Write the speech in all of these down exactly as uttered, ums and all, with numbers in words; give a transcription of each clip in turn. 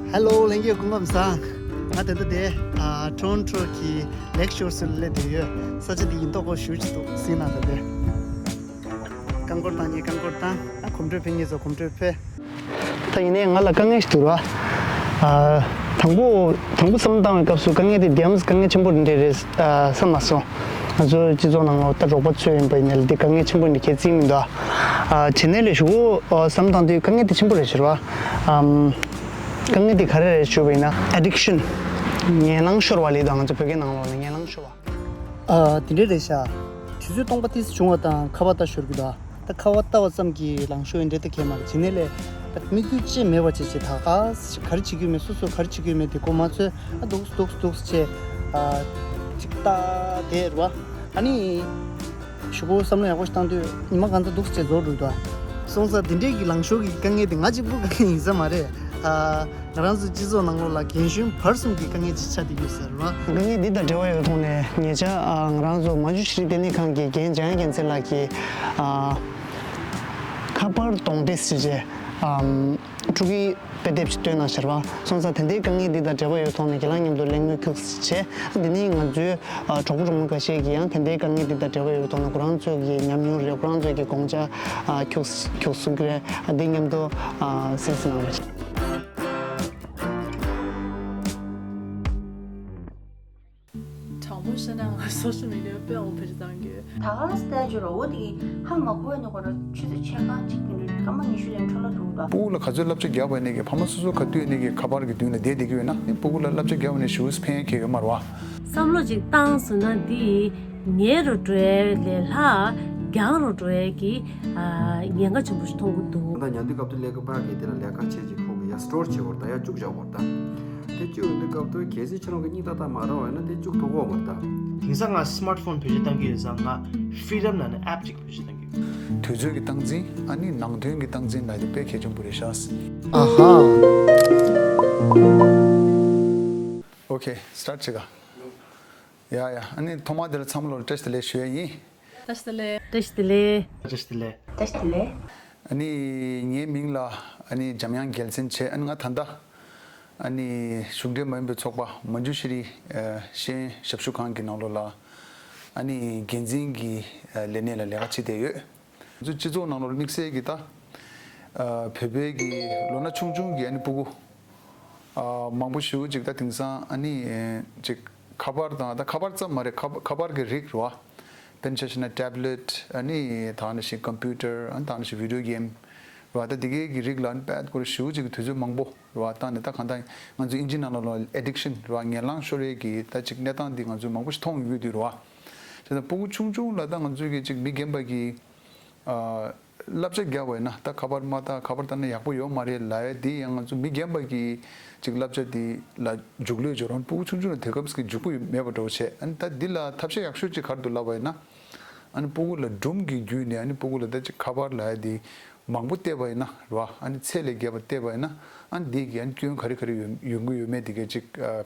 Hello ལྷན་རྒྱས་སྐུ་ཁམས་བཟང་། ང་ད་ལྟ་དེ་ཨ་Toronto གི་Lake Shore སུ་སླེབས་བསྡད་ཡོད། ས་ཆ་འདི་ཡིན་མདོག་ཁ་པོ་ཞེ་པོ་ཅིག་འདུག་གཟིགས་གནང་ད་དེ། རྐང་འཁོར་བཏང་ཉེ་རྐང་འཁོར་བཏང་། ཨ་གོམ་བགྲོད་ཕེབས་ཉེ་ཚོ་གོམ་བགྲོད་ཕེབས། ད་ཡིན་ནའི་ང་ལ་དཀའ་ངལ་ཞིག་འདུག་ར། ཨ་དང་པོ་དང་པོ་བསམ་བློ་བཏང་བའི་སྐབས་སུ་དཀའ་ངལ་དེ་དེའམ་དཀའ་ངལ་ཆེན་པོ་འདྲ་རེད་ཨ་བསམ་མ་སོང་། ང་ཚོ་སྤྱི་ཚོགས་ནང་ལ་ད་རོགས་པ་ཚོ་ཡིན་པ་ཡིན་ནའི་ལ་དེ་དཀའ་ངལ་ཆེན་པོ་འདྲ་གལ་ཆེན་མི་འདུག་ཨ་བྱས་ནའི་ལས་གཞུག་གུ་བསམ་བཏང་དུས་དཀའ་ངལ་དེ་ཆེན་པོ་རེད་ཟེར་བ། ཨམ། དཀའ་ངལ་དེ་ག་རེ་རེད་ཞུས་པ་ཡིན་ན་addiction། ངན་ལང་ཤོར་བ་ལབ་དང་ང་ཚོ་བོད་སྐད་ནང་ལོགས་ལ་ངན་ལང་ཤོར་བ། ཨ་དེ་འདྲ་རེད་ཤག་དུས་ཚོད་སྟོང་པ་ཏོག་ཙམ་བྱུང་བ་དང་ཁ་པར་ལྟ་ཤོར་གི་འདུག་ད་ཁ་པར་ལྟ་བ་ཙམ་གྱིས་ལང་ཤོར་ཡིན་འདྲ་ད་གས་མ་རེད། བྱས་ནའི་ལས་ད་དམིགས་ཡུལ་ཅི་མེད་པ་བྱས་བྱས་ད་ག་ག་རེ་བྱེད་ཀྱི་ཡོད་མེད་སོ་སོ་ག་རེ་བྱེད་ཀྱི་ཡོད་མེད་དེ་གོ་མ་ཚོད་ཨ་འདུག་འདུག་འདུག་བྱས་ཨ་ཅིག་ལྟ་བསྡད་རེད་བ། ཨ་ནི། གཞུག་གུ་བསམ་བློ་ཡག་པོ་ཞིག་བཏང་དུས་ཉི་མ་གང་ཙམ་འདུག་སེ་རྫོགས་འགྲོ་འདུག་སོང་ཙང་དེ་འདྲས་ཀྱི་ལང་ཤོར་གྱི་དཀའ་ངལ་དེ་ང་གཅིག་པུ་དཀའ་ངལ་ཡིན་ས་མ་རེད། ཨ་ང་རང་ཚོའི་སྤྱི་ཚོགས་ནང་ལོགས་ལ་རྒན་གཞོན་བར་གསུམ་གྱི་དཀའ་ངལ་ཅིག་ཆགས་བསྡད་ཡོད་ཟེར་བ། དཀའ་ངལ་འདི་དང་འབྲེལ་བ་ཡོད་ཐོག་ནས་ཉེ་ཆར་ཨ་ང་རང་ཚོ་མ་ཇུ་ཤྲི་ལྟེ་གནས་ཁང་གི་རྒན་འཇམ་དབྱངས་རྒྱལ་མཚན་ལགས་ཀྱིས་ཨ་ཁ་པར་གདོང་འདྲེ་ཟེར་བྱས་ཨམ། ཕྲུ་གུའི་དཔེ་དེབ་ཅིག་བཏོན་གནང་ཤག་པ། སོང་ཙང་དེ་འདྲའི་དཀའ་ངལ་འདི་དང་འབྲེལ་བ་ཡོད་ཐོག་ནས་ཁྱེད་རང་མཉམ་དུ་གླེང་མོལ་ཁྱུག་ཙམ་བྱས། འདི་ནི་ང་ཚོའི་ཨ་གྲོགས་པོ་གྲོགས་མོ་འགའ་ཤས་ཀྱིས་ཡང་དེ་འདྲའི་དཀའ་ངལ་འདི་དང་འབྲེལ་བ་ཡོད་ཐོག་ནས་ཁོ་རང་ཚོའི་གི་ཉམས་མྱོང་རེད། ཁོ་རང་ཚོའི་གི་དགོངས་འཆར་ཨ་ཁྱུག་ཁྱུག་གསུང་གི་རེད། ཨ་འདི་མཉམ་དུ་ཨ་གསན་གཟིགས་གནང་རོགས། དྲང་པོ་བཤད་ན་ང་social media་དཔེ་འོ་བེད་སྤྱོད་བཏང་གི་ཡོད། ད་ག་རང་སྟེ་ཅོ་ར་འོ་དེ་ཧ་མ་གོ་བའི་ནི་ཁོ་ར་ཆུ་ཚོད་ཕྱེད་ཀ་གཅིག་གི་རིང་སྐར་མ་ཉི་ཤུ་ལས་འཕྲོ་བརླག་འགྲོ་གི་འདུག་སྤུ་གུ་ལ་ག་ཚོད་བསླབ་བྱ་བརྒྱབ་པ་ནས་ཀྱི་ཕ་མ་སོ་སོ་ག་དུས་ནས་ཀྱི་ཁ་པར་གྱི་མདུན་ལ་བསྡད་བསྡད་ཀྱི་ཡོད་ན་ནི་སྤུ་གུ་ལ་བསླབ་བྱ་བརྒྱབ་པ་ནས་ཞེ་པོ་ཕན་ཡག་གི་ཡོད་མ་རེད་བ། བསམ་བློ་ཅིག་བཏང་སོང་ན་འདི་ཉལ་རུ་འགྲོ་ཡས་ལས་ལྷག་རྒྱང་རུ་འགྲོ་ཡས་ཀྱི་ཉེན་ཁ་ཆེན་པོ་ཞིག་མཐོང་གི་འདུག་ད་ཉལ་དུས་སྐབས་དུ་ཀླད་ཀོར་པ་གི་དེ་ལ་ལས་ཀ་བྱེད་ཅིག་ཁོ་གི་ཡ་སི་ཊོར་བྱེད་དགོས་རེད། ད་ཡ་བཅུག་བཞག་དགོས་རེད་ད། དེ་བཅུག་ཡོང་དུས་སྐབས་དུ་གལ་སྲིད་ཁྱེད་རང་གི་སྙིང་ཏག་ཏག་མ་རག་པ་ཡིན་ན་དེ་བཅུག་ཐུབ་ཀྱི་ཡོད་མ་རེད་ད། དེང་སང་ང་སི་མཱར་ཊི་ཕོན་བེད་སྤྱོད་བཏང་གི་ཡོད་ཙང་ང་ཕི་རི་ཌམ་ལབ་ནས་ཨེབ་ཅིག་བེད་སྤྱོད་བཏང་གི་ཡོད། དུས་ཚོད་ཀྱི་སྟངས་འཛིན་ཨ་ནི་ནང་དོན་གྱི་སྟངས་འཛིན་ལབ་དེ་དཔེ་གལ་ཆེན་པོ་རེད་ཤག་ཨ་ཧ། ཨོ་ཁེ་སི་ཊར་ཊི་བྱེད་ག་ཡ་ཡ། ཨ་ནི་ཐོག་མར་དེ་ལ་ཚང་མ་ལོ་བཀྲ་ཤིས་བདེ་ལེགས་ཞུ་ཡས་ཡིན། བཀྲ་ཤིས་བདེ་ལེགས། བཀྲ་ཤིས་བདེ་ལེགས། བཀྲ་ཤིས་བདེ་ལེགས། བཀྲ་ཤིས་བདེ་ལེགས། ཨ་ནི་ངའི་མིང་ལ་ཨ་ནི་འཇམ་དབྱངས་རྒྱལ་མཚན་བྱས། ཨ་ནི་ང་ད་ལྟ་ཨ་ནི་གཞུང་འབྲེལ་མ་ཡིན་པའི་ཚོགས་པ་མ་ཇུ་ཤྲི་ཨ་ཤེས་ཡོན་ཞབས་ཞུ་ཁང་གི་ནང་ལོགས་ལ་ཨ་ནི་འགན་འཛིན་གྱི་ཨ་ལས་གནས་ལ་ལས་ཀ་བྱེད་བསྡད་ཡོད། ང་ཚོ་སྤྱི་ཚོགས་ནང་ལོགས་ལ་དམིགས་བསལ་གྱི་ད་ཨ་བོད་པའི་གི་ལོ་ན་ཆུང་ཆུང་གི་ཨ་ནི་སྤུ་གུ་ཨ་མང་པོ་ཞིག་ཅིག་ད་དེང་སང་ཨ་ནི་ཅིག་ཁ་པར་དང་ད་ཁ་པར་ཙམ་མ་རེད། ཁ་ཁ་པར་གི་རིགས་རེད་བ། དཔེར་ན་ཆ་བཞག་ན་ཊེབ་ལེཊ་ཨ་ནི་ད་ནི་ཞིག་ཀམ་པུ་ཊར་ཨ་ནི་ད་ནི་ཞིག་བི་ཌི་ཡོ་གེམ་རེད་བ། ད་དེ་གའི་གི་རིགས་ལ་ཨ་ནི་དཔེ་སྐོར་ཞིག་ཅིག་གི་དུས་ཚོད་མང་པོ་རེད་བ་བཏང་ནས་ད་གང་ལྟར་ང་ཚོ་ཨིན་ཇི་ནང་ལོགས་ལ་ཨེ་ཌིག་ཤན་རེད་བ། ངན་ལང་ཤོར་ཡས་ཀྱི་ད་ཅིག་གནས་སྟངས་འདི་ང་ཚོས་མང་པོ་ཞིག་མཐོང་ཡོང་གི་དུས་རེད་བ། བྱས་ཙང་སྤུ་གུ་ཆུང་ཆུང་ལ་ད་ང་ཚོས་གི་ཅིག་མི་རྒན་པ་གི་ཨ་བསླབ་བྱ་བརྒྱབ་པ་ཡིན་ན་ད་ཁ་པར་མ་ལྟ། ཁ་པར་ལྟ་ན་ཡག་པོ་ཡོད་མ་རེད་ལབ་ཡས་དེ་ཡང་ང་ཚོ་མི་རྒན་པ་གི་ཅིག་བསླབ་བྱ་དེ་ལ་འཇུག་ལོས་འཇོག་རང་སྤུ་གུ་ཆུང་ཆུང་ལ་དེ་སྐབས་ཀྱི་འཇུག་པ་ཡོད་མེད་པ་འདྲ་བོ་བྱས། ཨ་ནི་ད་འདི་ལ་ཐབས་ཤེས་ཡག་ཤོས་ཅིག་ག་རེ་འདུག་ལབ་པ་ཡིན་ན། ཨ་ནི་སྤུ་གུ་ལ་སྒྲུང་གི་བརྒྱུད་ནས་ཨ་ནི་སྤུ་གུ་ལ་ད་ཅིག་ཁ་པར་ལབ་ཡས་དེ་མང་པོ་བལྟས་པ་ཡིན་ན་རེད་བ། ཨ་ནི་ཚད་ལས་བརྒལ་བ་བལྟས་པ་ཡིན་ན་ཨ་ནི་འདི་གི་ཨ་ནི་སྐྱོན་ག་རེ་ག་རེ་ཡོད་ཡོང་གི་ཡོད་མེད་དེ་གའི་ཅིག་ཨ།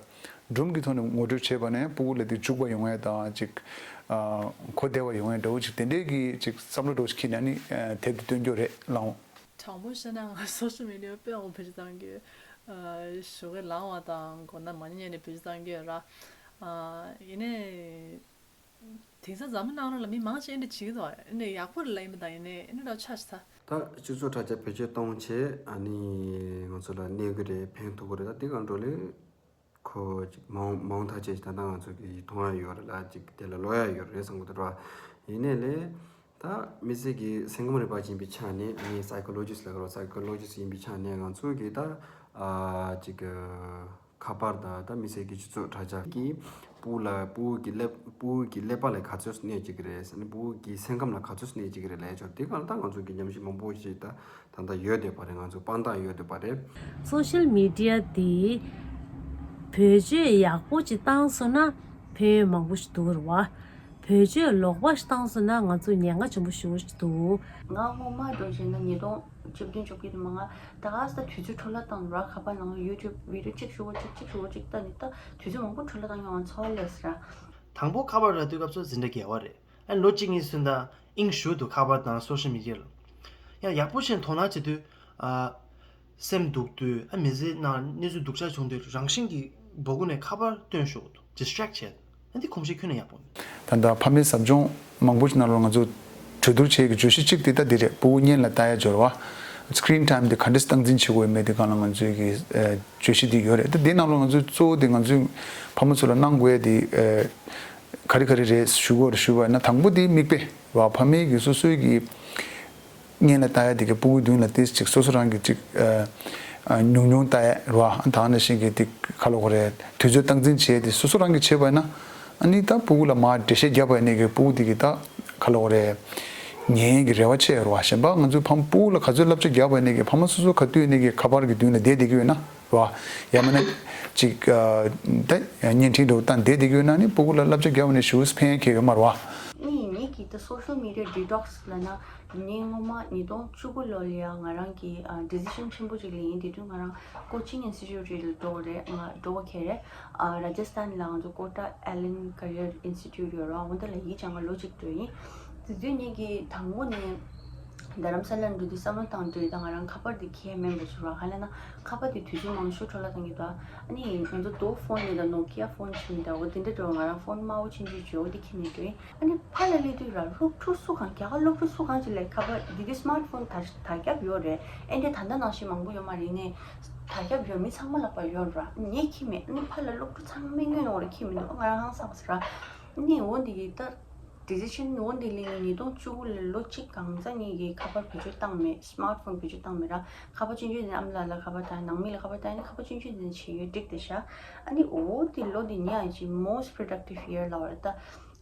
སྒྲུང་གི་ཐོག་ནས་ངོ་སྤྲོད་བྱས་པ་ནས་སྤུ་གུ་ལ་དེ་འཇུག་པ་ཡོང་ཡས་དང་ཅིག་ཨ་གོ་བདེ་བ་ཡོང་ཡས་འདྲ་བོ་ཅིག་དེ་འདྲའི་གི་ཅིག་བསམ་བློ་འདྲ་བོ་ཞིག་འཁྱེར་ནས་ཨ་ནི་ཨ་དེབ་དེ་སྟོན་རྒྱུ་རེད་ལགས། དྲང་པོ་བཤད་ན་ང་སོ་ཤལ་མི་ཌི་ཡ་དཔེ་འོ་བེད་སྤྱོད་བཏང་གི་ཨ་ཞོགས་ཀས་ལངས་པ་དང་མགོ་ན་མ་ཉལ་ནས་བེད་སྤྱོད་བཏང་གི་ཡོད་ར། ཨ་ཡིན་ནའི་དེང་སང་འཛམ་བུ་གླིང་ནང་ལ་མི་མང་ཆེ་ཨེ་འདྲ་བྱེད་ཀྱི་འདུག་ཨེ་འདྲ་ཡག་པོ་རེད་ལབ་ཡིན་པ་དང་ཡིན་ནའི་ཨེ་འདྲ་འདྲ་ཆགས་ཤི་ད། ད་སྤྱི་ཚོགས་དྲ་རྒྱ་བེད་སྤྱོད་གཏོང་བྱས་ཨ་ནི་ང་ཚོ་ལ་གནོད་གི་རེད། ཕན་ཐོགས་གི་རེད། ད་དེ་གང་འགྲོ་ལས། ཁོ་ཅིག་མང་མང་ཐག་ཆོད་ཅིག་ད་ལྟ་ང་ཚོ་གི་མཐོང་ཡ་ཡོད་རེད་ལ་ཅིག་དེ་ལ་ཀློག་ཡ་ཡོད་རེད་བསམ་གི་འདུག་ར། ཡིན་ནའི་ལས་ད་མི་ཚེ་གི་སེམས་ཁམས་རིག་པ་ཅན་ཡིན་པའི་ཆ་ནས་ངས་སའི་ཀོ་ལོ་ཇི་སི་ལབ་གི་རེད། སའི་ཀོ་ལོ་ཇི་སི་ཡིན་པའི་ཆ་ནས་ང་ཚོ་གི་ད་ཨ་ཅིག་གི་ཁ་པར་དང་ད་མི་ཚེ་གི་སྤྱི་ཚོགས་དྲ་རྒྱ་གི་སྤུ་གུ་ལ་སྤུ་གུ་གི་ཀླད་སྤུ་གུ་གི་ཀླད་པ་ལ་ག་ཚོད་གནོད་བྱེད་ཀྱི་རེད། སྤུ་གུ་གི་སེམས་ཁམས་ལ་ག་ཚོད་གནོད་བྱེད་ཀྱི་རེད་ལབ་ཡ་ཆོག་དེ་ག་ལ་ད་ང་ཚོ་གི་ཉམས་ཞིབ་མང་པོ་ཞིག་ད། ད་ལྟ་ཡོད་བསྡད་པ་རེད། ང་ཚོ་དཔང་རྟགས་ཡོད་བསྡད་པ་རེད། སོ་ཤལ་མི་ཌི་ཡ་འདི་བེད་སྤྱོད་ཡག་པོ་ཅིག་བཏང་སོང་ན་ཕན་ཡོན་མང་པོ་ཞིག་འདུག་རེད་བ། བེད་སྤྱོད་ལོག་པ་ཞིག་བཏང་སོང་ན་ང་ཚོ་ཉེན་ཁ་ཆེན་པོ་ཞེ་པོ་ཞིག་འདུག་ང་སྔོན་མ་འདྲ་བྱས་ན་ཉིས་སྟོང་བཅུ་བདུན་བཅོ་བརྒྱད་དུ་མ་ང་ད་ག་ས་དུས་ཚོད་འཕྲོ་བརླག་བཏང་ར། ཁ་པར་ནང་ཡུ་ཊུབ་བི་ཌི་ཡོ་གཅིག་ཞུ་བ་གཅིག་གཅིག་ཞུ་བ་གཅིག་ལྟ་ནི་ད་དུས་ཚོད་མང་པོ་འཕྲོ་བརླག་བཏང་ཡོང་ང་ཚོར་ལས་ར། དང་པོ་ཁ་པར་རག་དུས་སྐབས་སུ་འཛིན་གྲྭ་བརྒྱད་པ་རེད། ཨ་ལོ་གཅིག་གཉིས་སོང་ཙང་དབྱིངས་ཞུགས་འདུག་ཁ་པར་དང་སོ་ཤལ་མི་ཌི་ཡ་ལ། ཡང་ཡག་པོ་བྱས་ནས་དོ་སྣང་བྱེད་དུས། ཨ། སེམས་སྡུག་དུས་ཨ་མི་ཚེ་ནང་གནས་ཚུལ་སྡུག་ཅག་བྱུང་དུས་རང་བཞིན་གྱིས་སྦུ་གུ་ནས་ཁ་པར་སྟོན་ཤོག distract་བྱས། ཨ་འདི་གོམས་གཤིས་ཁྱོན་ནས་ཡག་པོ་མེད། ད་ལྟ་ཕ་མའི་ཟབ་སྦྱོང་མང་པོ་ཞིག་ནང་ལོགས་ང་ཚོ་གྲོས་བསྡུར་བྱེད་ཀྱི་བརྗོད་གཞི་གཅིག་དེ་ད་འདི་རེད། སྤུ་གུ་བརྙན་ལ་ལྟ་ཡ་སྦྱོར་བ། screen time དེ་ག་འདྲས་སྟངས་འཛིན་བྱེད་དགོས་མེད་དེ་སྒང་ལ་ང་ཚོའི་གི་ཨ་བརྗོད་གཞི་འདི་ཡོད་རེད། ད་འདི་ནང་ལོགས་ང་ཚོའི་གཙོ་བོ་དེ་ང་ཚོའི་ཕ་མ་ཚོ་ལ་གནང་དགོས་ཡ་དེ་ཨ་ག་རེ་ག་རེ་རེད་ཞུ་དགོས་རེད། ཞུ་བ་ན་དང་པོ་དེ་མིག་དཔེ་རེད་བ། ཕ་མའི་གི་སོ་སོའི་གི་བརྙན་ལ་ལྟ་ཡ་དེ་གི་སྤུ་གུའི་མདུན་ལ་ཏིས་ཅིག་སོ་སོ་རང་གི་ཅིག་ཨ་ཨ་ཉུང་ཉུང་ལྟ་ཡ་རེད་བ། ད་ནང་བཞིན་གི་ཏིག་ག་ལབ་དགོས་རེད། དུས་ཚོད་སྟངས་འཛིན་བྱས་ཏེ་སོ་སོ་རང་གི་བྱས་པ་ཡིན་ན་ཨ་ནི་ད་སྤུ་གུ་ལ་མར་འགྲེལ་བཤད་རྒྱབ་པ་ཡིན་ནའི་གི་སྤུ་གུ་དེ་གི་ད་ག་ལབ་དགོས་རེད། ཉན་ཡས་ཀྱི་རེ་བ་ཆེ་རེད་བ། གཞན་པ་ང་ཚོའི་ཕ་མ་སྤུ་གུ་ལ་ག་ཚོད་བསླབ་བྱ་རྒྱབ་པ་ཡིན་ནའི་གི་ཕ་མ་སོ་སོ་ག་དུས་ཡིན་ནའི་གི་ཁ་པར་གི་མདུན་ལ་བསྡད་བསྡད་ཀྱི་ཡོད་ན་རེད་བ། ཡང་མིན་ན་ཅིག་ཨ་ད་བརྙན་འཕྲིན་འདྲ་བོ་བཏང་བསྡད་བསྡད་ཀྱི་ཡོད་ན་ནི་སྤུ་གུ་ལ་བསླབ་བྱ་རྒྱབ་པ་ནི་ཞེ་པོ་ཕན་ཡ་གང་ཡང་ཡོད་མ་རེད་བ། ཨ་ནི་ངེད་ཀྱིས་ད་social media detox ལབ་ན། ཉིན་སྔོན་མ་ཉིས་སྟོང་བཅུ་དགུ་ལོ་ལ་ཡང་ང་རང་གིས་ཨ་decision ཆེན་པོ་ཅིག་ལེན་ཡིན། དེ་དུས་ང་རང་coaching institute ཅིག་ལ་འགྲོ་བ་རེད། ང་འགྲོ་བ་ཁེལ་རེད། ཨ་Rajasthan ལ་ང་ཚོ་Kota Allen Career Institute ཡོད་རེད། འོ་འདི་ལ་ཡིག་སྦྱང་ག་ལོ་གཅིག་འགྲོ་ཡིན། དེ་དུས་ངེད་ཀྱིས་དང་པོ་ནས་རྡ་རམ་ས་ལ་འགྲོ་དུས་བསམ་བློ་བཏང་དུས་ད་ང་རང་ཁ་པར་དེ་ཁྱེར་མེད་པ་ཅིག་རེད། ག་ལབ་ན་ཁ་པར་དེ་དུས་ཚོད་མང་ཤོས་འཕྲོ་བརླག་བཏང་གི་འདུག་ཨ་ནི་ང་ཚོ་རྡོ་ཕོན་ནས་ད་Nokia ཕོན་ཆུང་འདྲ་བོ་དེ་འདྲ་འགྲོ། ང་རང་ཕོན་དམར་པོ་ཆུང་ཆུང་བྱོས་འོ་དེ་ཁྱེར་ནས་འགྲོ་ཡིན། ཨ་ནི་ཕར་ལ་སླེབས་དུས་ར་སློབ་ཕྲུག་སུ་གང་རྒྱ་གར་སློབ་ཕྲུག་སུ་གང་ཅིག་ལ་ཁ་པར་འདི་འདི་སི་མར་ཕོན་དར་དར་ཁྱབ་ཡོད་རེད། ཨེ་འདྲ་ད་ལྟ་ནང་བཞིན་མང་པོ་ཡོད་མ་རེད། ནས་དར་ཁྱབ་ཡོད་མི་ཚང་མ་ལ་ཕར་ཡོད་ར། ངས་ཁྱེར་མེད། ཨ་ནི་ཕར་ལ་སློབ་ཕྲུག་ཚང་མས་ཉོས་ཡོང་རེད། ཁྱེར་མི་འདུག་ང་རང་ཧང་སངས་སོང་ར། ཨ་ནི་འོ་འདི་གི་ད་decision འོ་འདི་ལེན་ནས་ཉིས་སྟོང་བཅུ་དགུ་ལ་ལོ་གཅིག་གང་ཙམ་ངེད་ཀྱིས་ཁ་པར་བེད་སྤྱོད་བཏང་མེད། སི་མར་ཕོན་བེད་སྤྱོད་བཏང་མེད་ར། ཁ་པར་ཆུང་ཆུང་དེ་ནས་ཨ་མ་ལགས་ལ་ཁ་པར་བཏང་། ནང་མི་ལ་ཁ་པར་བཏང་། ཨ་ནི་ཁ་པར་ཆུང་ཆུང་དེ་ནས་བྱེད་ཡོད་འགྲིག་བསྡད་ཤག་ཨ་ནི་འོ་དེ་ལོ་དེ་ཉག་ཅིག་most productive year ལབ་པ་རེད། ད་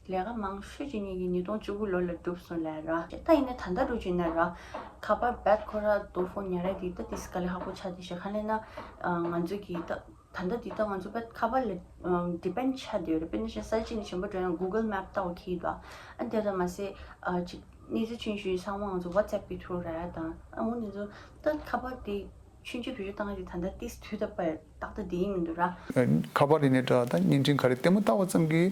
ལས་ཀ་མང་ཤོས་ཅིག་ངེད་ཀྱིས་ཉིས་སྟོང་བཅུ་དགུ་ལོ་ལ་བསྒྲུབས་སོང་ལབ་ར། ད་ཡིན་ན་ད་ལྟ་འགྲོ་བྱུང་ན་ར། ཁ་པར་བེད་ཁོ་ར་རྡོ་ཕོན་ཉར་ཡ་དེ་ད་དེ་སི་དཀའ་ལས་ཁག་པོ་ཆགས་བསྡད་ཤག་ག་ལབ་ན་ང་ཚོ་གིས་ད་ད་ལྟ་འདི་ད་ང་ཚོ་བེད་ཁ་པར་ལ་depend ཆགས་བསྡད་ཡོད་རེད། དཔེར་ན་ཆ་བཞག་ས་གཅིག་ནས་གཞན་པ་འགྲོ་ཡང་Google Map ལྟ་བུ་འཁྱེར་གྱི་འདུག་ཨ་དེ་ལྟར་མ་ཟད་ཨ་ཅིག་གནས་ཚུལ་ཆུང་ཆུང་ཚང་མ་ང་ཚོ་WhatsApp གི་ཐོག་རག་ཡ་དང་། ཨ་འོ་འདི་ཚོ་ད་ཁ་པར་དེ་ཆུང་ཆུང་བེད་སྤྱོད་བཏང་ཡ་དེ་ད་ལྟ་ཏིས་དུས་ད་བར་ཏག་ཏག་བསྡད་ཡིན་མི་འདུག་ར། ཁ་པར་ཡིན་ནའི་འདྲ། ད་བརྙན་འཕྲིན་ག་རེ་ལྟད་མོ་ལྟ་བ་ཙམ་གྱིས་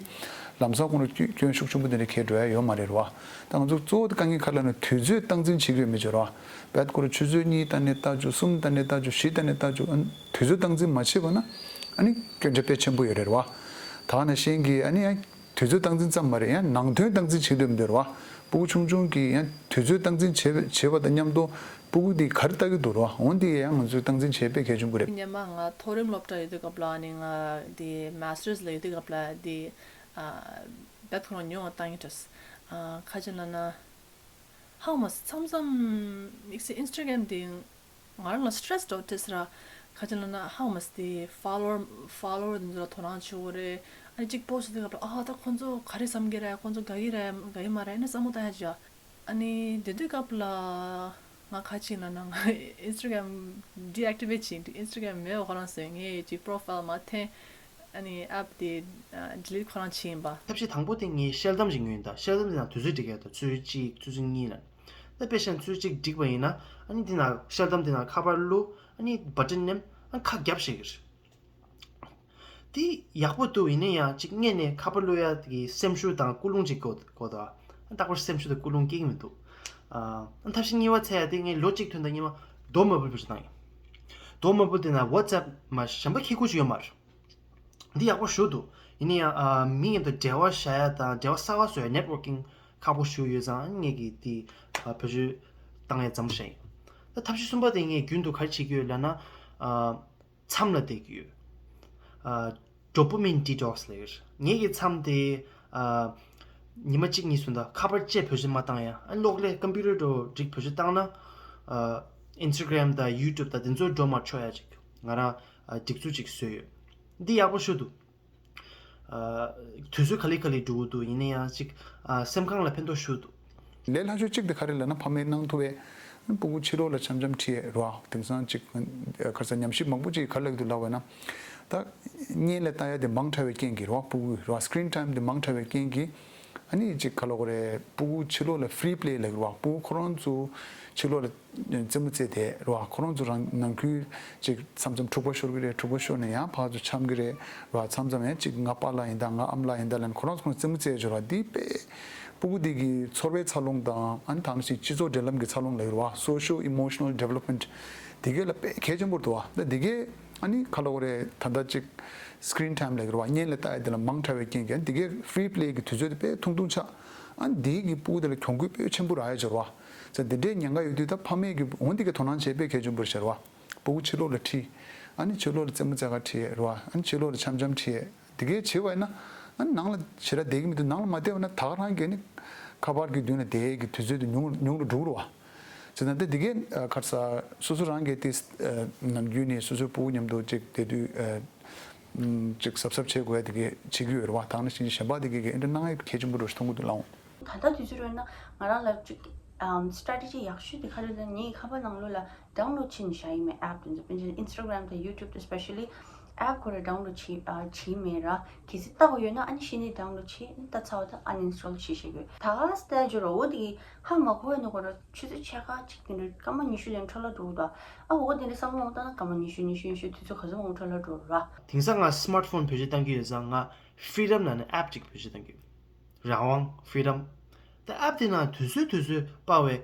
ལམ་སང་ཁོང་ལ་སྐྱོན་སྐྱོན་ཤུགས་ཆེན་པོ་དེ་འདྲ་འཁྱེར་འགྲོ་ཡ་ཡོད་མ་རེད་ར། ད་ང་ཚོ་གཙོ་བོ་དེ་དཀའ་ངལ་ག་རེ་ལབ་ན་དུས་ཚོད་སྟངས་འཛིན་བྱེད་ཀྱི་ཡོད་མེད་ཅིག་ར། བེད་ཁོ་ར་ཆུ་ཚོད་གཉིས་ལྟ་ནས་ལྟ་བཅུག་གསུམ་ལྟ་ནས་ལྟ་བཅུག་བཞི་ལྟ་ནས་ལྟ་བཅུག་ཨ་དུས་ཚོད་སྟངས་འཛིན་མ་བྱས་པ་ན་ཨ་ནི་སྐྱོན་ཆ་དཔེ་ཆེན་པོ་ཡོད་རེད་ར། ད་ག་ནང་བཞིན་གྱི་ཨ་ནི་ཡང་དུས་ཚོད་སྟངས་འཛིན་ཙམ་མ་རེད། ཡང་ནང་དོན་སྟངས་འཛིན་བྱེད་འདོད་མི་འདུག་ར། སྤུ་གུ་ཆུང་ཆུང་གིས་ཡང་དུས་ཚོད་སྟངས་འཛིན་བྱེད་བྱེད་པ་དང་མཉམ་དུ་སྤུ་གུ་འདི་ག་རེ་ལྟ་གི་འདུག་ར། འོ་འདི་ཡང་ང་ཚོས་སྟངས་འཛིན་བྱེད་དཔེ་གལ་ཆེན་པོ་རེད། སྔོན་མ་ང་མཐོ་རིམ་སློབ་གྲྭ་ཡོད་དུས་སྐབས་ལ་ནི་ང་འདི་Masters ལ་ཡོད་དུས་སྐབས་ལ་འདི་ཨ་བེད་ཁོ་རང་ཉུང་བ་བཏང་གི་འདུག་ཨ་ཁ་ཅིག་ལབ་ན་ཧང་མ་མཚམས་མཚམས་དམིགས་བསལ་Instagram འདི་ང་རང་ལ་stress འགྲོ་དེ་སི་ར། ཁ་ཅིག་ལབ་ན་ཧང་མ་སི་དེ་follower follower འདི་ཚོ་ལ་དོ་སྣང་བྱེད་དགོས་རེད། ཨ་ནི་གཅིག་post བྱེད་དུས་སྐབས་ལ་ཨ་ད་ཁོ་ཚོ་ག་རེ་བསམ་གི་རེད། ཁོ་ཚོ་དགའ་གི་རེད་དགའ་གི་མ་རེད་ཨ་ནི་བསམ་བློ་བཏང་ཡ་ཅིག་ཨ་ནི་དེ་དུས་སྐབས་ལ་ང་ཁ་ཅིག་ལབ་ན་ང་Instagram deactivate བྱས་འདུག Instagram མེད་པ་ཁོ་རང་བཟོས། ངས་ཅིག་profile མ་འཐེན། ཨ་ནི་app དེ་delete ཁོ་རང་བྱས་ཡིན་པ། ཐབས་ཤེས་དང་པོ་དེ་ངས་ཤེལ་དམ་ཞིག་ཉོས་ཡིན། ད་ཤེལ་དམ་དེ་ནང་དུས་ཚོད་སྒྲིག་ཡ་ད་ཆུ་ཚོད་གཅིག་ཆུ་ཚོད་གཉིས་ལ། ད་དཔེ་བཞག་ན་ཆུ་ཚོད་གཅིག་སྒྲིག་པ་ཡིན་ན་ཨ་ནི་འདི་ནང་ཤེལ་དམ་དེ་ནང་ཁ་པར་བླུགས། ཨ་ནི་button མནན། ཨ་ཁ་བརྒྱབ་བཞག་གི་རེད། དེ་ཡག་པོ་འདུག་ཡིན་ན་ཡང་ཅིག་སྔོན་ནས་ཁ་པར་བླུག་ཡ་གི་སེམས་ཤུགས་དང་ཀུན་སློང་ཅིག་དགོས་དགོས་ད། རྟག་པར་སེམས་ཤུགས་དང་ཀུན་སློང་སྐྱེ་གི་མི་འདུག་ཨ་ཐབས་ཤེས་གཉིས་པ་འཚོལ་ཡ་དེ་ངས་ལོ་གཅིག་ཐུན་དང་གཉིས་པ་རྡོ་དམར་པོ་བེད་སྤྱོད་བཏང་ཡིན། རྡོ་དམར་པོ་དེ་ན་WhatsApp མ་གཞན་པ་ཁྱེད་ཁུར་ཅིག་ཡོད་མ་རེད། འདི་ཡག་པོ་ཞེ་པོ་འདུག་ཡིན་ན་ཡང་ཨ་མི་མཉམ་དུ་འབྲེལ་བ་བཞག་ཡ་དང་འབྲེལ་བ་གསར་པ་བཟོ་ཡ་networking ཁག་པོ་ཞེ་པོ་ཡོད་ཙང་ངས་ཀྱིས་འདི་ཨ་བེད་སྤྱོད་བཏང་ཡ་མཚམས་བཞག་ཡིན། ད་ཐབས་ཤེས་གསུམ་པ་དེ་ངས་རྒྱུན་དུ་ག་རེ་བྱེད་ཀྱི་ཡོད་ལབ་ན་ཨ་མཚམས་ལ་བསྡད་ཀྱི་ཡོད། ཨ་dopamine detox ལབ་ཡོད། ངེད་ཀྱི་མཚམས་དེ་ཨ་ཉི་མ་གཅིག་གཉིས་སུ་ད་ཁ་པར་བཅས་བེད་སྤྱོད་མ་བཏང་ཡ། ཨ་གློག་ཀླད་computer འགྲོ་འགྲིག་བེད་སྤྱོད་བཏང་ན་ཨ་Instagram དང་YouTube དང་དེ་ཚོ་འགྲོ་མ་ཆོག་ཡ་ཅིག་ང་རང་ཨ་སྒྲིག་འཛུགས་ཅིག་བཟོས་ཡོད། འདི་ཡག་པོ་ཞེ་པོ་འདུག་ཨ་དུས་ཚོད་ག་ལེ་ག་ལེ་འགྲོ་གི་འདུག་ཡིན་ན་ཡང་ཅིག་ཨ་སེམས་ཁམས་ལ་ཕན་ཐོགས་ཞེ་པོ་འདུག་ལས་སླ་ཤོས་གཅིག་དེ་ག་རེ་ལབ་ན་ཕ་མས་གནང་ཐུབ་པའི་སྤུ་གུ་ཕྱི་ལོགས་ལ་འཆམ་འཆམ་ཁྲིད་རོགས། དེང་སང་ཅིག་ཁ་སང་ཉམས་ཞིབ་མང་པོ་ཅིག་ག་རེ་ལབ་ཀྱི་འདུག་ལབ་པ་ན། ད་བརྙན་ལ་ལྟ་ཡ་དེ་མང་དྲགས་པའི་རྐྱེན་གྱིས་རོགས། སྤུ་གུ་རོགས་screen time དེ་མང་དྲགས་པའི་རྐྱེན་གྱིས་ཨ་ནི་ཅིག་ག་ལབ་དགོས་རེད། སྤུ་གུ་ཕྱི་ལོགས་ལ་free play ལབ་ཀྱི་རོགས། སྤུ་གུ་ཁོ་རང་ཚོ་ཕྱི་ལོགས་ལ་རྩེད་མོ་རྩེ་དེ་རེད་བ། ཁོ་རང་ཚོ་རང་ནང་ཁུལ་ཅིག་མཚམས་མཚམས་འཁྲུག་པ་ཤོར་གི་རེད། འཁྲུག་པ་ཤོར་ནས་ཡང་ཕར་ཚུར་འཆམ་གི་རེད་རེད་བ། མཚམས་མཚམས་ཡང་ཅིག་ང་པཱ་ལགས་ཡིན་ད་ང་ཨ་མ་ལགས་ཡིན་ད་ལབ་ནས་ཁོ་རང་ཚོ་ཁོ་རང་རྩེད་མོ་རྩེ་ཡ་ཅིག་རེད་བ། འདི་དཔེ་སྤུ་གུ་འདི་གི་ཚོར་བའི་འཚར་ལོངས་དང་ཨ་ནི་ད་ནང་བཞིན་སྤྱི་ཚོགས་འབྲེལ་ལམ་གྱི་འཚར་ལོངས་ལབ་ཀྱི་རེད་བ། Social emotional development དེ་གས་ལ་དཔེ་གལ་ཆེན་པོ་འདུག་བ། ད་དེ་གས་ཨ་ནི་ག་ལབ་དགོས་རེད། ད་ལྟ་ཅིག་screen time ལབ་ཀྱི་རེད་བ། བརྙན་ལ་ལྟ་ཡ་དེ་ལ་མང་དྲགས་པའི་རྐྱེན་གྱིས་ཨ་ནི་དེ་གས་free play གི་དུས་ཚོད་དེ་དཔེ་ཐུང་ཐུང་ཆགས། ཨ་ནི་དེ་གི་སྤུ་གུ་དེ་ལ་གྱོང་གུད་དཔེ་ཆེན་པོ་རག་ཡ་ཅིག་རེད་བ། ཙང་དེ་འདྲའི་ཉེན་ཁ་ཡོད་དུས་ད་ཕ་མས་ཀྱི་འོ་དེ་གས་དོ་སྣང་བྱེད་དཔེ་གལ་ཆེན་པོ་རེད་ཤག་རེད་བ། སྤུ་གུ་ཕྱི་ལོགས་ལ་ཁྲིད། ཨ་ནི་ཕྱི་ལོགས་ལ་རྩེད་མོ་རྩེ་ག་ཁྲིད་རེད་བ། ཨ་ནི་ཕྱི་ལོགས་ལ་འཆམ་འཆམ་ཁྲིད། དེ་གས་བྱེད་པ་ཡིན་ན་ཨ་ནི་ནང་ལ་ཞེ་དྲག་བསྡད་ཀྱི་མི་འདུག། ནང་ལ་མ་བསྡད་པ་ན་ད་ག་རང་གིས་ནི་ཁ་པར་གྱི་མདུན་ལ་བསྡད་ཀྱི་དུས་ཚོད་དེ་ཉུང་ཉུང་རུ་འགྲོ་གི་རེད་བ། བྱས་ཙང་དེ་དེ་གས་ཨ་ག་རེ་ཟ། སོ་སོ་རང་གིས་དེ་ཨ་ནམ་རྒྱུན་ནས་སོ་སོའི་སྤུ་གུ་མཉམ་དུ་ཅིག་བསྡད་དུས་ཨ་ཅིག་གཟབ་གཟབ་བྱེད་དགོས་ཡ་དེ་གས་བྱེད་ཀྱི་ཡོད་རེད་བ། ད་ག་ནང་བཞིན་གཞན་པ་དེ་གས་ཀྱིས་ཨེ་འདྲ་གནང་ཡ་གལ་ཆེན་པོ་འདྲ་ཞིག་མཐོང་གི་འདུག་ལགས། ད་ལྟ་དུས་ཚོད་རེད་ན་ང་རང་ལ་ཅིག་ཨམ་strategy ཡག་ཤོས་དེ་ག་རེ་ལབ་ན། ངའི་ཁ་པར་ནང་ལོགས་ལ་download བྱས་ནས་བཞག་ཡིན་མེད། app དེ་ཚོ་དཔེར་ན་Instagram དང་YouTube དང་specially app ཁོ་རང་download བྱས་ཨ་བྱས་མེད་ར། གལ་སྲིད་ལྟ་དགོས་ཡོད་ན་ཨ་ནི་གཞི་ནས་download བྱས། ཨ་ནི་ལྟ་ཚར་བ་དང་uninstall བྱས་བཞག་གི་ཡོད། ད་ག་སྟེ་ཇོ་ར་འོ་དེ་གི་ཧ་མ་གོ་བའི་ནང་ཁོ་རང་ཆུ་ཚོད་ཕྱེད་ཀ་ཅིག་དེ་འདྲ་སྐར་མ་ཉི་ཤུ་ལས་འཕྲོ་བརླག་འགྲོ་གི་འདུག། ཨ་འོ་དེ་འདྲ་བསམ་བློ་འོང་བཏང་ན་སྐར་མ་ཉི་ཤུ་ཉི་ཤུ་ཉི་ཤུ་དུས་ཚོད་ག་ཚོད་འོང་འཕྲོ་བརླག་འགྲོ་ར། དེང་སང་ང་smartphone བེད་སྤྱོད་བཏང་གི་ཡོད་ཙང་ང་Freedom ལབ་ནས་app ཅིག་བེད་སྤྱོད་བཏང་གི་ཡོད། རང་དབང་Freedom། ད་app དེ་ནང་དུས་ཚོད་དུས་ཚོད་པར་བའི་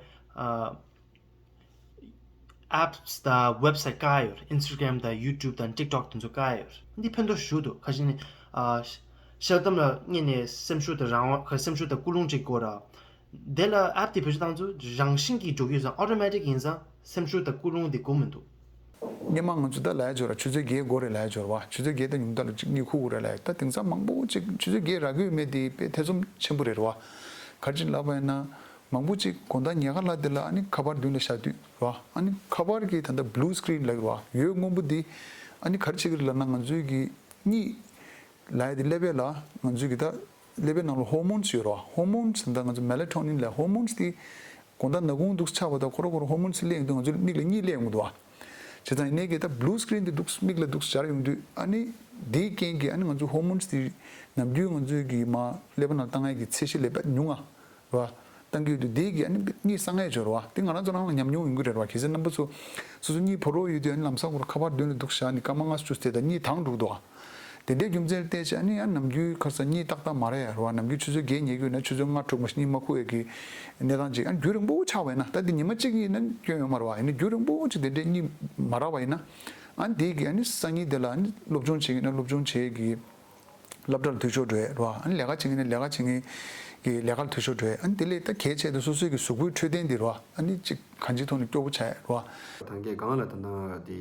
ཨ་apps དང་website བཀག་ཡོད་རེད། Instagram དང་YouTube དང་TikTok དེ་ཚོ་བཀག་ཡོད་རེད། འདི་ཕན་ཐོགས་ཞེ་པོ་འདུག། ཁ་ཤས་ནི་ཨ་ཤ་ཤ་དམ་ལ་སྔོན་ནས་སེམས་ཤུགས་དང་རང་དབང་ཁ་སེམས་ཤུགས་དང་ཀུན་སློང་ཅིག་དགོས་ར། དེ་ལ་app དེ་བེད་སྤྱོད་བཏང་ཚུལ་རང་བཞིན་གྱིས་འགྲོ་གི་ཡོད་ཙང་automatic ཡིན་ཙང་སེམས་ཤུགས་དང་ཀུན་སློང་དེ་དགོས་མི་འདུག། སྔོན་མ་ང་ཚོ་ད་ལབ་ཡ་ཅིག་ཡོད་ར། ཆུ་ཚོད་བརྒྱད་འགོར་རེད་ལབ་ཡ་ཅིག་ཡོད་ར་བ། ཆུ་ཚོད་བརྒྱད་དང་ཉུང་མཐའ་ལ་གཅིག་གཉིད་ཁུག་དགོས་རེད་ལབ་ཡ། ད་དེང་སང་མང་པོ་ཅིག་ཆུ་ཚོད་བརྒྱད་རག་གི་ཡོད་མེད་དེ་དཔེ་ཐེ་ཚོམ་ཆེན་པོ་རེད་ར་བ། ག་རེ་ཅིག་ལབ་པ་ཡིན་ན་མང་པོ་ཅིག་དགོང་དག་ཉལ་ཁ་ལ་དེ་ལ་ཨ་ནི་ཁ་པར་མདུན་ལ་བཞག་དུས་ར་བ། ཨ་ནི་ཁ་པར་གྱི་ད་ལྟ་blue screen ལབ་ཀྱི་ར་བ། འོད་སྔོན་པོ་འདི་ཨ་ནི་ག་རེ་བྱེད་ཀྱི་རེད་ལབ་ན་ང་ཚོའི་གི་གཉིད་ལབ་ཡ་དེ་ཀླད་པའི་ལ་ང་ཚོའི་གི་ད་ཀླད་པའི་ནང་ལ་hormones ཡོད་རེད་བ། Hormones ད་ང་ཚོ་melatonin ལབ་hormones དེ་དགོང་དག་ནག་ཁུང་འདུག་ཆགས་པ་དང་ཁོ་ར་ཁོ་ར་hormones སླེབས་ཡོང་དུས་ང་ཚོ་མིག་ལ་གཉིད་སླེབས་ཡོང་གི་འདུག་བ། བྱས་ཙང་ཡིན་ནའི་གི་ད་blue screen དེ་འདུག་མིག་ལ་འདུག་སྦྱར་ཡོང་དུས་ཨ་ནི་དེའི་རྐྱེན་གྱིས་ཨ་ནི་ང་ཚོ་hormones དེ་ནམ་རྒྱུན་ང་ཚོའི་གི་མ་ཀླད་པ་ནང་བཏང་ཡ་གི་ཚད་གཞི་ལས་དཔེ་ཉུང་ང་རེད་བ། བཏང་གི་ཡོད་དུས་དེ་གིས་ཨ་ནི་གཉིད་སངས་ཡས་ཅིག་ཡོད་རེད་བ། དེ་ང་རང་ཚོ་རང་ལ་ཉམས་མྱོང་ཡོང་གི་རེད་བ། གལ་སྲིད་རྣམ་པ་ཚོ་སོ་སོ་གཉིད་ཁུག་རོགས་ཡོད་དུས་ཨ་ནི་ལམ་སང་ཁོ་རང་ཁ་པར་མདུན་ལ་འདུག་བཞག་ནས་སྐར་མ་ལྔ་བཅུ་དེ་དང་གཉིད་དྭངས་འགྲོ་གི་འདུག་བ། དེ་འདྲའི་རྒྱུ་མཚན་བལྟས་བྱས་ཨ་ནི་ཨ་ནམ་རྒྱུན་ཁ་སང་གཉིད་ཏག་ཏག་མ་རག་ཡ་རེད་བ། ནམ་རྒྱུན་ཆུ་ཚོད་བརྒྱད་ཉལ་གི་ཡོད་ན་ཆུ་ཚོད་ལྔ་དྲུག་མ་གཏོགས་གཉིད་མ་ཁུག་ཡ་གི་གནས་སྟངས་ཅིག་ཨ་ནི་རྒྱུན་རིང་པོ་ཆགས་པ་ཡིན་ན། ད་འདི་ཉི་མ་གཅིག་གཉིས་ན་སྐྱོན་ཡོད་མ་རེད་བ། ཡིན་ན་རྒྱུན་རིང་པོ་ཅིག་དེ་འདྲའི་གཉིད་མ་རག་པ་ཡིན་ན་ཨ་ནི་དེ་གིས་ཨ་ནི་སང་ཉིན་དེ་ལ་ཨ་ནི་སློབ་སྦྱོང་བྱེད་ཀྱི་ཡིན་ན་སློབ་སྦྱོང་བྱེད་ཀྱི་སློབ་གྲྭ་ལ་འཐུས་ཤོར་འགྲོ་ཡས་རེད་བ། ཨ་ནི་ལས་ཀ་བྱེད་མཁན་ནི་ལས་ཀ་བྱེད་མཁན་གྱི་ལས་ཀ་ལ་འཐུས་ཤོར་འགྲོ་ཡས། ཨ་ནི་དེ་ལས་ད་གལ་ཆེ་དུ་སོ་སོའི་གི་གཟུགས་པོའི་འཕྲོད་བསྟེན་དེ་རེད་བ། ཨ་ནི་ཅིག་གང་ཅིའི་ཐོག་ནས་སྐྱོ་པོ་ཆགས་ཡས་རེད་བ། ད་གིན་སྒང་ལ་ད་ལྟ་དེ་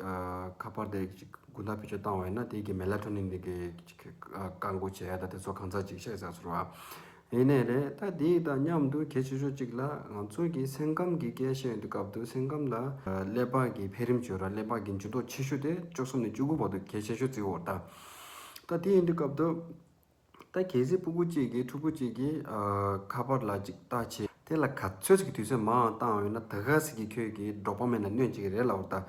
ཨ་ཁ་པར་དེ་ཅིག་དགོང་དག་བེད་སྤྱོད་བཏང་བ་ཡིན་ན་དེ་གི་melatonin དེ་གི་ཅིག་ཨ་བཀག་འགོག་བྱེད་ཡས་ད་དེ་ཚོ་གང་ཚ་ཅིག་བཤད་ཚར་སོང་རེད་བ། ཡིན་ནའི་རེད། ད་དེ་དང་མཉམ་དུ་གལ་ཆེ་ཤོས་གཅིག་ལ་ང་ཚོ་གི་སེམས་ཁམས་ཀྱི་སྐད་བཤད་ཡོང་དུས་སྐབས་དུ་སེམས་ཁམས་ལ་ཀླད་པ་གི་འཕེལ་རིམ་བྱོས་ར་ཀླད་པ་གི་འགྱུར་ལྡོག་ཆེ་ཤོས་དེ་བཅུ་གསུམ་ནས་བཅུ་དགུ་བར་དུ་གལ་ཆེ་ཤོས་བརྩི་འོ་ད། ད་དེ་ཡིན་དུས་སྐབས་དུ་ད་གལ་སྲིད་སྤུ་གུ་གཅིག་གིས་ཕྲུ་གུ་གཅིག་གིས་ཁ་པར་ལ་ཅིག་ལྟ་བྱེད་དེ་ལ་ག་ཚོད་ཅིག་དུས་ཚོད་མང་བཏང་ཡོད་ན་ད་ག་ཟིག་གི་ཁྱོད་ཀྱི་dopamine ལ་གནོད་ཅིག་རེད་ལབ་འོ་ད།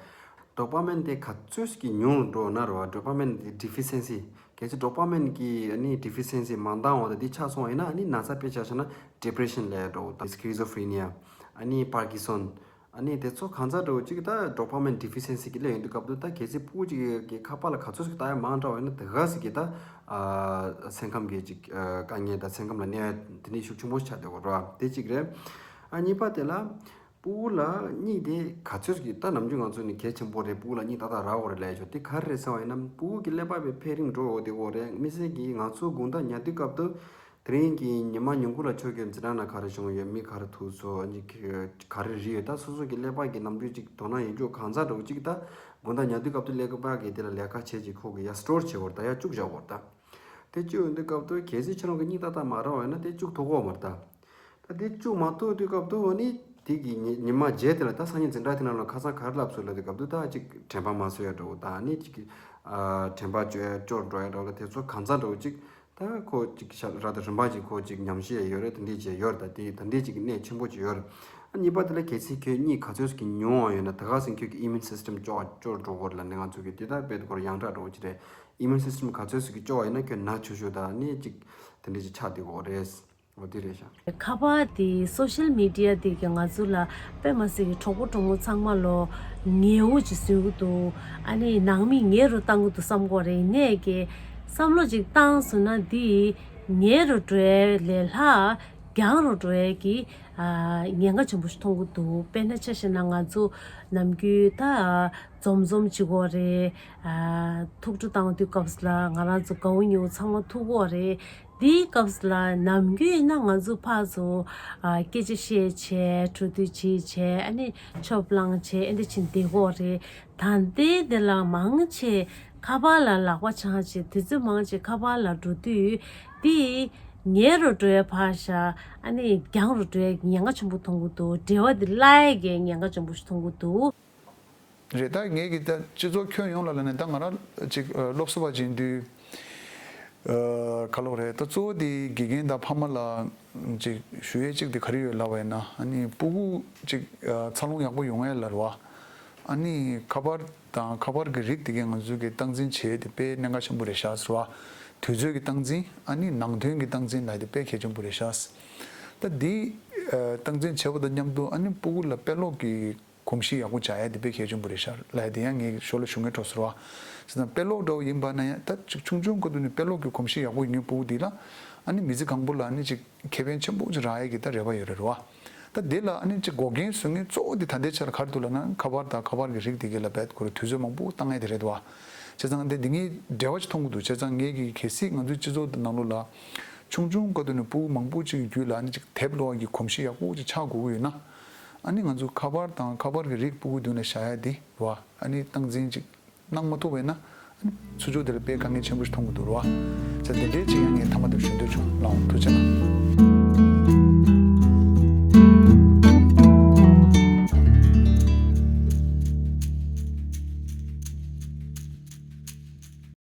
dopamine དེ་ག་ཚོད་ཅིག་གི་ཉུང་འགྲོ་ན་ར་བ་dopamine དེ་deficiency གལ་སྲིད་dopamine གི་ཨ་ནི་deficiency མང་དང་བ་དང་འདི་ཆགས་སོང་བ་ཡིན་ན་ཨ་ནི་ན་ཚ་དཔེ་ཆ་བཞག་ན་depression ལབ་ཡ་འདྲ་བོ་དང་schizophrenia ཨ་ནི་Parkinson ཨ་ནི་དེ་ཚོ་གང་ཚ་འདྲ་བོ་ཅིག་ད་dopamine deficiency གི་སླེབས་ཡོང་དུས་སྐབས་དུ་ད་གལ་སྲིད་ཕྲུ་གུ་ཅིག་གི་ཁ་པར་ལ་ག་ཚོད་ཅིག་ལྟ་ཡ་མང་དྲགས་བ་ཡིན་ན་དེ་ག་ཟིག་གི་ད་ཨ་སེམས་ཁམས་ཀྱི་ཅིག་ཨ་དཀའ་ངལ་དང་སེམས་ཁམས་ལ་གནོད་ཡ་དེ་འདྲའི་ཤུགས་ཆེན་པོ་ཞིག་ཆགས་བསྡད་ཡོད་རེད་བ། དེ་གཅིག་རེད། ཨ་གཉིས་པ་དེ་ལ། ཕྲུ་གུ་ལ་གཉིད་དེ་ག་ཚོད་ཀྱི་ད་ནམ་རྒྱུན་ང་ཚོ་ནི་གལ་ཆེན་པོ་རེད། ཕྲུ་གུ་ལ་གཉིད་ཏག་ཏག་རག་དགོས་རེད་ལབ་ཡ་ཆོག་དེ་ག་རེ་རེད་ཟེར་བ་ཡིན་ན་ཕྲུ་གུ་གི་ཀླད་པ་བའི་འཕེལ་རིམ་འགྲོ་འོ་དེ་འོ་རེད། དམིགས་བསལ་གྱིས་ང་ཚོ་དགོང་དག་ཉལ་དུས་སྐབས་དུ་དེ་རིང་གི་ཉི་མ་ཉིན་གུང་ལ་ཆོ་གི་འཛིན་གྲྭ་ནང་ག་རེ་བྱུང་ཡོད་མི་ག་རེ་ཐུག་སོང་ཨ་ནི་ག་རེ་རིག་ཡོད་ད་སོ་སོ་གི་ཀླད་པ་གི་ནམ་རྒྱུན་ཅིག་དོ་སྣང་ཡོད་རྒྱུ་གང་ཚ་འགྲོ་གཅིག་ད་དགོང་དག་ཉལ་དུས་སྐབས་དུ་ཀླད་པ་གི་དེ་ལ་ལས་ཀ་བྱེད་ཅིག་ཁོ་གི་ཡ་སི་ཊོར་བྱེད་དགོས་རེད་ད་ཡ་བཅུག་བཞག་དགོས་རེད་ད། དེ་བཅུག་ཡོང་དུས་སྐབས་དུ་གལ་སྲིད་ཁྱེད་རང་གི་གཉིད་ཏག་ཏག་མ་རག་པ་ཡིན་ན་དེ་བཅུག་ཐུབ་ཀྱི་ཡོད་མ་རེད་ད། ད་དེ་བཅུག་མ་ཐུབ་དུས་སྐབས་དུ་འོ་ནི་དེ་གི་ཉི་ཉི་མ་རྗེས་དེ་ལ་ད་སང་ཉིན་འཛིན་གྲྭ་དེ་ནང་ལ་ཁ་སང་ག་རེ་ལབ་སོང་ལབ་དུས་སྐབས་དུ་ད་ཅིག་དྲན་པ་མ་སོས་ཡ་འདྲ་བོ་ད་ཨ་ནི་ཅིག་ཨ་དྲན་པ་བཅོ་ཡ་སྐྱོ་རུ་འགྲོ་ཡ་འདྲ་བོ་ལ་དེ་ཚོ་གང་ཚ་འདྲ་བོ་ཅིག་ད་ཁོ་ཅིག་ཤ་ར་ད་རིམ་པ་ཅིག་ཁོ་ཅིག་ཉམས་ཞིབ་ཡ་ཡོད་རེད། དེ་འདྲས་ཅིག་ཡོད་རེད། ད་དེ་ད་འདྲས་ཅིག་གནད་ཆེན་པོ་ཅིག་ཡོད་རེད། ཨ་གཉིས་པ་དེ་ལ་གལ་སྲིད་ཁྱོད་གཉིད་ག་ཚོད་ཅིག་ཉུང་བ་ཡོད་ན་ད་ག་ཟིན་ཁྱོད་ཀྱི་immune system སྐྱོ་བ་སྐྱོ་རུ་འགྲོ་གི་རེད་ལབ་ནས་ང་ཚོ་གི་དེ་ལྟར་དཔེ་དེ་ཁོ་རང་ཡང་དྲག་འགྲོ་གི་རེད། immune system ག་ཚོད་ཅིག་གི་སྐྱོ་བ་ཡོད་ན་ཁྱོད་ན་ཆུང་ཆུང་ད་ནི་ཅིག་དེ་འདྲས་ཅིག་ཆགས་བསྡད་ཀྱི་ཡོད་རེད། འོ་དེ་རེད་ཤག། ཁ་པར་དེ་social media དེ་གི་ང་ཚོ་ལ་དཔེ་མ་སྲིད་ཀྱི་གྲོགས་པོ་གྲོགས་མོ་ཚང་མ་ལོ་ཉེ་བོ་ཅིག་བཟོས་ཀྱི་འདུག། ཨ་ནི་ནང་མི་ཉེ་རུ་བཏང་གི་འདུག་བསམ་གྱི་ཡོད་རེད། ཡིན་ནའི་གི་བསམ་བློ་ཅིག་བཏང་སོང་ན་དེ་ཉེ་རུ་འགྲོ་ཡ་ལས་ལྷག་ རྒྱང་རུ་འགྲོ་ཡས་ཀྱི་ཨ་ཉེན་ཁ་ཆེན་པོ་ཞིག་མཐོང་གི་འདུག་དཔེར་ན་ཆ་བཞག་ན་ང་ཚོ་ནམ་རྒྱུན་ད་འཛོམས་འཛོམས་བྱེད་ཀྱི་ཡོད་རེད། ཨ་ཐུགས་སྤྲོ་བཏང་དུས་སྐབས་ལ་ང་རང་ཚོ་དགའ་བོ་ཉེ་བོ་ཚང་མ་ཐུག་གི་ཡོད་རེད། དེའི་སྐབས་ལ་ནམ་རྒྱུན་ཡིན་ན་ང་ཚོ་ཕར་ཚུར་ཨ་སྐད་ཆ་བཤད་བྱས་གྲོས་བསྡུར་བྱེད་བྱས་ཨ་ནི་ཆོབ་བླངས་བྱས་ཨ་འདི་བྱེད་བསྡད་ཀྱི་ཡོད་རེད། ད་ལྟའི་འདི་ལ་མང་ཆེ་ཁ་པར་ལ་ལག་པ་འཆང་བྱས་དུས་ཚོད་མང་ཆེ་ཁ་པར་ལ་འགྲོ་དུས་དེ་ཉེ་རུ་འགྲོ་ཡས་ཕར་བཞག་ཨ་ནི་རྒྱང་རུ་འགྲོ་ཡས་ཉེན་ཁ་ཆེན་པོ་མཐོང་གི་འདུག་འབྲེལ་བ་འདི་བརླག་ཡས་ཀྱི་ཉེན་ཁ་ཆེན་པོ་ཞིག་མཐོང་གི་འདུག་རེད། ད་ངས་ཀྱི་ད་སྤྱི་ཚོགས་ཁྱོན་ཡོངས་ལ་ལབ་ནས་ད་ང་རང་ཅིག་ཨ་སློབ་གསོ་བ་བྱེད་དུས་ཨ་ག་ལབ་རེད། ད་གཙོ་བོ་དེ་དགེ་རྒན་དང་ཕ་མ་ལ་ཅིག་ཞུ་ཡས་ཅིག་དེ་ག་རེ་ཡོད་ལབ་པ་ཡིན་ན། ཨ་ནི་སྤུ་གུ་ཅིག་ཨ་འཚར་ལོངས་ཡག་པོ་ཡོང་ཡས་ལ་རེད་བ། ཨ་ནི་ཁ་པར་དང་ཁ་པར་གྱི་རིགས་དེ་གས་ང་ཚོས་ཀྱི་སྟངས་འཛིན་བྱེད་ཡས་དེ་དཔེ་གནད་འགག་ཆེན་པོ་རེད་ཤག་ཟེར་བ། དུས་ཚོད་ཀྱི་སྟངས་འཛིན་ཨ་ནི་ནང་དོན་གྱི་སྟངས་འཛིན་ལབ་ཡས་དེ་དཔེ་གལ་ཆེན་པོ་རེད་ཤག་ད་འདི་ཨ་སྟངས་འཛིན་བྱེད་པ་དང་མཉམ་དུ་ཨ་ནི་སྤུ་གུ་ལ་དཔེ་ཀློག་གི་གོམས་གཤིས་ཡག་པོ་བྱ་ཡ་དེ་དཔེ་གལ་ཆེན་པོ་རེད་ཤག་ལབ་ཡ་དེ་ཡང་ངས་ཞོར་ལ་ཞུ་སྙིང་བྲོ་ཟེར་བ། ཟེར་ན་དཔེ་ཀློག་འདྲ་བོ་ཡིན་པ་ན་ཡང་ད་ཅིག་ཆུང་ཆུང་སྐབས་དུས་ནས་དཔེ་ཀློག་གི་གོམས་གཤིས་ཡག་པོ་ཡོད་མཁན་སྤུ་གུ་དེ་ལ་ཨ་ནི་མི་ཚེ་གང་པོ་ལ་ཨ་ནི་ཅིག་ཁེ་ཕན་ཆེན་པོ་ཅིག་རག་ཡ་གི་ད་རེ་བ་ཡོད་རེད་བ། ད་དེ་ལ་ཨ་ནི་ཅིག་འགོག་རྐྱེན་བཟོ་མཁན་གཙོ་བོ་དེ་ད་ལྟའི་ཆ་ལ་ག་རེ་འདུག་ལབ་ན་ཁ་པར་དང་ཁ་པར་གྱི་རིགས་དེ་གས་ལ་རྦད་ཁོ་རང་དུས་ཚོད་མང་པོ་བཏང་ཡ་དེ་རེད་བ། བྱས་ཙང་དེ་འདི་ངས་འབྲེལ་བ་ཅིག་མཐོང་གི་འདུག་བྱས་ཙང་ངས་ཀྱི་གལ་སྲིད་ང་ཚོའི་སྤྱི་ཚོགས་འདི་ནང་ལོགས་ལ་ཆུང་ཆུང་སྐབས་དུས་ནས་སྤུ་གུ་མང་པོ་ཅིག་གི་རྒྱུད་ལ་ཨ་ནི་ཅིག་དེབ་ཀློག་ཡ་གི་གོམས་གཤིས་ཡག་པོ་ཅིག་ཆགས་དགོས་ཀྱི་ཡོད་ན། ཨ་ནི་ང་ཚོ་ཁ་པར་དང་ཁ་པར་གྱི་རིགས་སྤུ་གུའི་མདུན་ལ་བཞག་ཡ་དེ་བ་ཨ་ནི་སྟངས་འཛིན་ཅིག་གནང་མ་ཐུབ་པ་ཡིན་ན་ཨ་ནི་ཚུར་ཕྱོགས་དེ་ལ་དཔེ་དཀའ་ངལ་ཆེན་པོ་ཞིག་མཐོང་གི་འདུག་ར་བ། ཟེར་དེ་འདྲའི་ཅིག་ཡང་ངས་མཐའ་མ་དེར་ཞུ་འདོད་བྱུང་། ལགས་འོང་། ཐུགས་རྗེ་གནང་།